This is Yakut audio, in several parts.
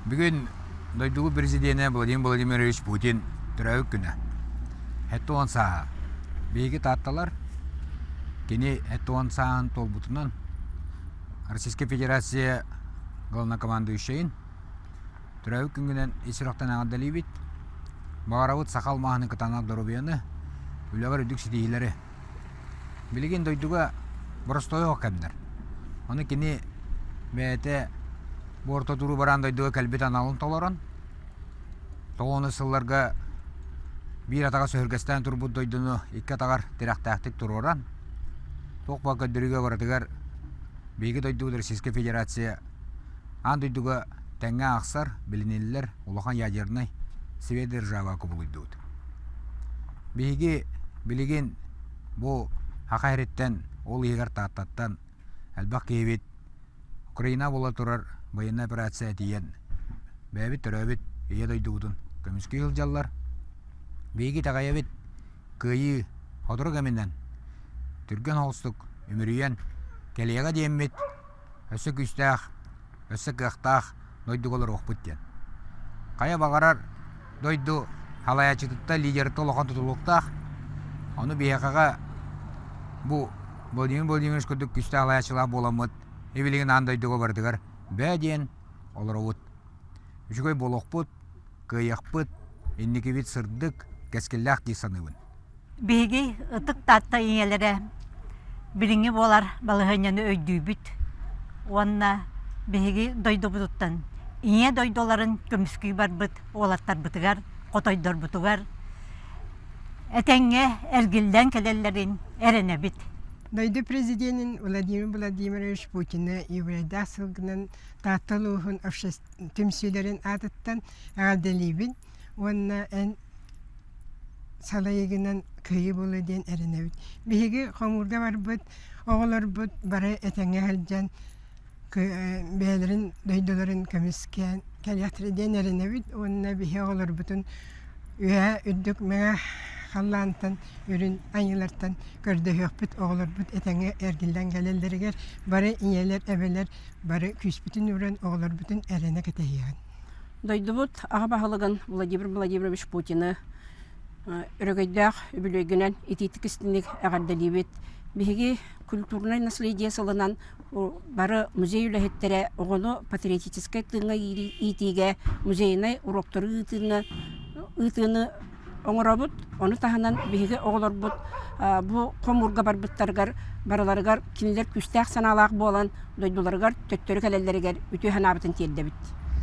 Бүгүн дойдубут президенэ Владимир Владимирович Путин төрөөбүт күнэ. 70 сааһа. Биһиги таатталар кини 70 сааһын туолбутунан Российскай Федерация главнокомандующайын төрөөбүт күҥҥүнэн ис сүрэхтэн эҕэрдэлиибит. Баҕарабыт саха алмааһын кытаанах доруобуйаны, үлэҕэр үрдүк ситиһиилэри. Билигин дойдуга боростуой оһох кэмнэр. Ону кини бэйэтэ бу орто туруу бараан дойдуга кэлбит аналын толорон, тоҕуону сылларга биир атаҕа сөһүргэстээн турбут дойдуну икки атаҕар тирэхтээхтик туруоран, туох баар көрдөрүүгэ барытыгар биһиги дойдубут Российскай Федерация аан дойдуга тэҥҥэ аахсар, билиниллэр улахан ядернай сверхдержава кубулуйдубут. Биһиги билигин бу Саха сириттэн, ол иһигэр Тааттаттан элбэх киһибит Украина буола турар байыаннай операция тиийэн бэйэбит төрөөбүт Ийэ дойдубутун көмүскүү сылдьаллар. Биһиги итэҕэйэбит кыайыы сотору кэминэн түргэн соҕустук үмүрүйэн кэлиэҕэ диэммит өссө күүстээх, өссө кыахтаах дойдуга олоруохпут диэн. Хайа баҕарар дойду салайааччытыттан, лидериттэн улахан тутулуктаах. Ону биһиэхэҕэ бу Владимир Владимирович курдук күүстээх салайааччылаах буоламмыт, ибилигин аан дойдуга барытыгар бээ диэн олоробут. Үчүгэй буолуохпут, кыайыахпыт, инникибит сырдык, кэскиллээх дии саныыбын. Биһиги ытык Таатта ийэлэрэ билиҥҥи буолар балаһыанньаны өйдүүбүт уонна биһиги дойдубутуттан ийэ дойдуларын көмүскүү барбыт уолаттарбытыгар, хотойдорбутугар этэҥҥэ эргиллэн кэлэллэрин эрэнэбит. Дойду президенин Владимир Владимирович Путины юбилейдаах сылгынан Таатта улууһун түмсүүлэрин аатыттан эҕэрдэлиибин уонна эн салайыгынан кыайыы буолуо диэн эрэнэбит. Биһиги хомуурга барбыт оҕолорбут бары этэҥҥэ сылдьан бэйэлэрин дойдуларын көмүскээн кэлиэхтэрэ диэн эрэнэбит уонна биһи оҕолорбутун үөһээ үрдүк мэҥэ халлаантан үрүн айыылартан көрдөһүөхпүт оҕолорбут этэҥҥэ эргиллэн кэлэллэригэр бары ийэлэр эбэлэр бары күүспүтүн ууран оҕолорбутун эрэнэ кэтэһиэҕин. Дойдубут аҕа баһылыгын Владимир Владимирович Путины өрөгөйдөөх үбүлүөйгүнэн итиитик-истиҥник эҕэрдэлиибит. Биһиги культурнай наследие сылынан бары музей үлэһиттэрэ оҕону патриотическай тыыҥҥа иитиигэ музейнай уруоктары ыытыыны ыытыыны оҥоробут. Ону таһынан биһиги оҕолорбут бу хомуурга барбыттарыгар барыларыгар кинилэр күүстээх санаалаах буолан дойдуларыгар төттөрү кэлэллэригэр үтүө санаабытын тиэрдэбит.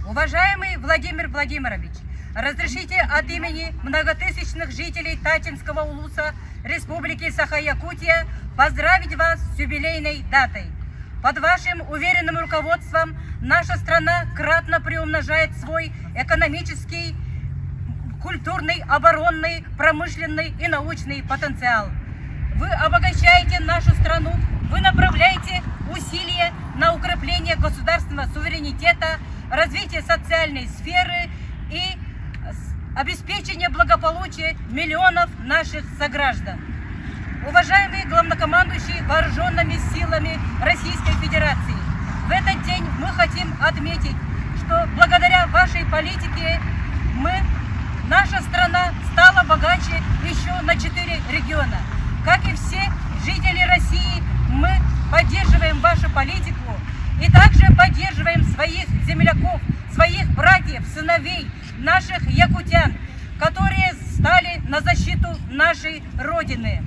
Уважаемый Владимир Владимирович, разрешите от имени многотысячных жителей Татинского улуса Республики Саха-Якутия поздравить вас с юбилейной датой. Под вашим уверенным руководством наша страна кратно приумножает свой экономический, культурный, оборонный, промышленный и научный потенциал. Вы обогащаете нашу страну, вы направляете усилия на укрепление государственного суверенитета, развитие социальной сферы и обеспечение благополучия миллионов наших сограждан. Уважаемые главнокомандующие вооруженными силами Российской Федерации, в этот день мы хотим отметить, что благодаря вашей политике мы, наша страна стала богаче еще на 4 региона. Как и все жители России, мы поддерживаем вашу политику и также поддерживаем своих земляков, своих братьев, сыновей, наших якутян, которые стали на защиту нашей Родины.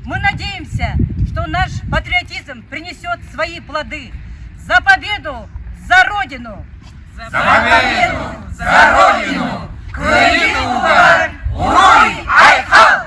Мы надеемся, что наш патриотизм принесет свои плоды. За победу! За Родину! За победу! За Родину! Кыайыы туһугар! Уруй! Айхал!